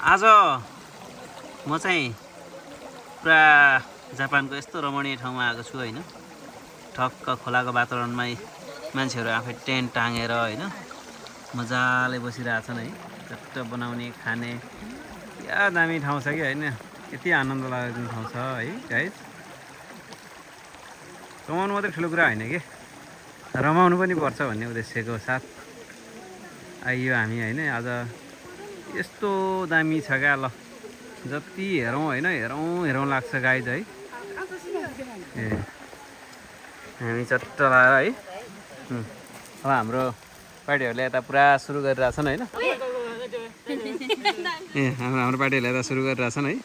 आज म चाहिँ पुरा जापानको यस्तो रमणीय ठाउँमा आएको छु हैन। ठक्क खोलाको वातावरणमै मान्छेहरू आफै टेन्ट टाँगेर हैन मजाले बसिरहेछन् है। चट्ट बनाउने खाने क्या दामी ठाउँ छ कि हैन। यति आनन्द लाग्ने ठाउँ छ है गाइस। कमाउनु मात्रै ठुलो कुरा हैन के, रमाउनु पनि पर्छ भन्ने उद्देश्यको साथ आइयो हामी हैन। आज यस्तो दामी छ क्या, ल जति हेरौँ हैन हेरौँ लाग्छ गाइज है। ए हामी चट्ट लाएर है। अब हाम्रो पार्टीहरूले यता पुरा सुरु गरिरहेछन् हैन। ए हाम्रो पार्टीहरूले यता सुरु गरिरहेछन् है।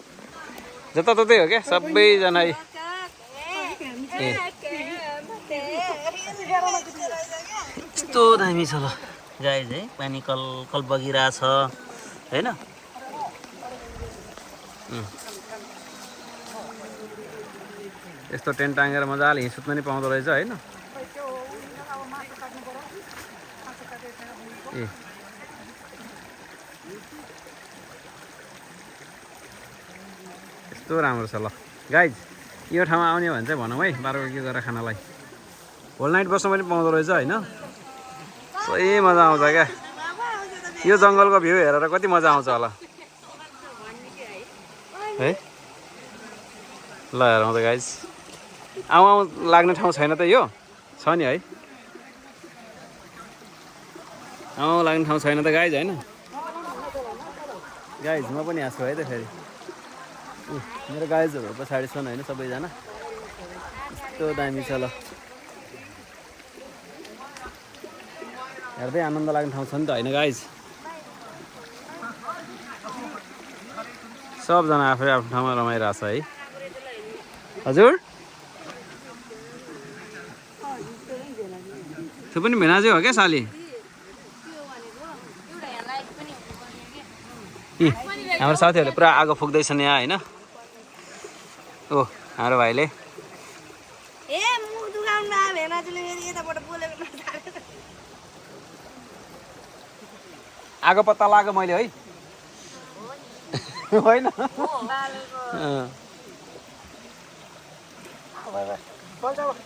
जताततै हो क्या सबैजना है। ए यस्तो दामी छ ल गाइज है। पानी कल बगिरहेछ हैन। यस्तो टेन्ट टाँगेर मजाले हिँड सुत्न नि पाउँदो रहेछ हैन। ए यस्तो राम्रो छ ल गाइज। यो ठाउँमा आउने भने चाहिँ भनौँ है, बारबेक्यू गरेर खानालाई। होल नाइट बस्न पनि पाउँदो रहेछ हैन। सही मजा आउँछ क्या। यो जङ्गलको भ्यू हेरेर कति मजा आउँछ होला है। ल हेरौँ त गाइज। आउँ लाग्ने ठाउँ छैन त यो छ नि है। आउँ लाग्ने ठाउँ छैन त गाइज हैन। गाइज म पनि हाँस्छु है त फेरि। मेरो गाइजहरू पछाडि छन् होइन सबैजना। यस्तो दामी छ ल। हेर्दै आनन्द लाग्ने ठाउँ छ नि त होइन गाइज। सबजना आफै आफ्नो ठाउँमा रमाइरहेछ है। हजुर त्यो पनि भेनाजै हो क्या साली। हाम्रो साथीहरूले पुरा आगो फुक्दैछन् यहाँ होइन। ओ हाम्रो भाइले आगो पत्ता लाग्यो मैले है होइन।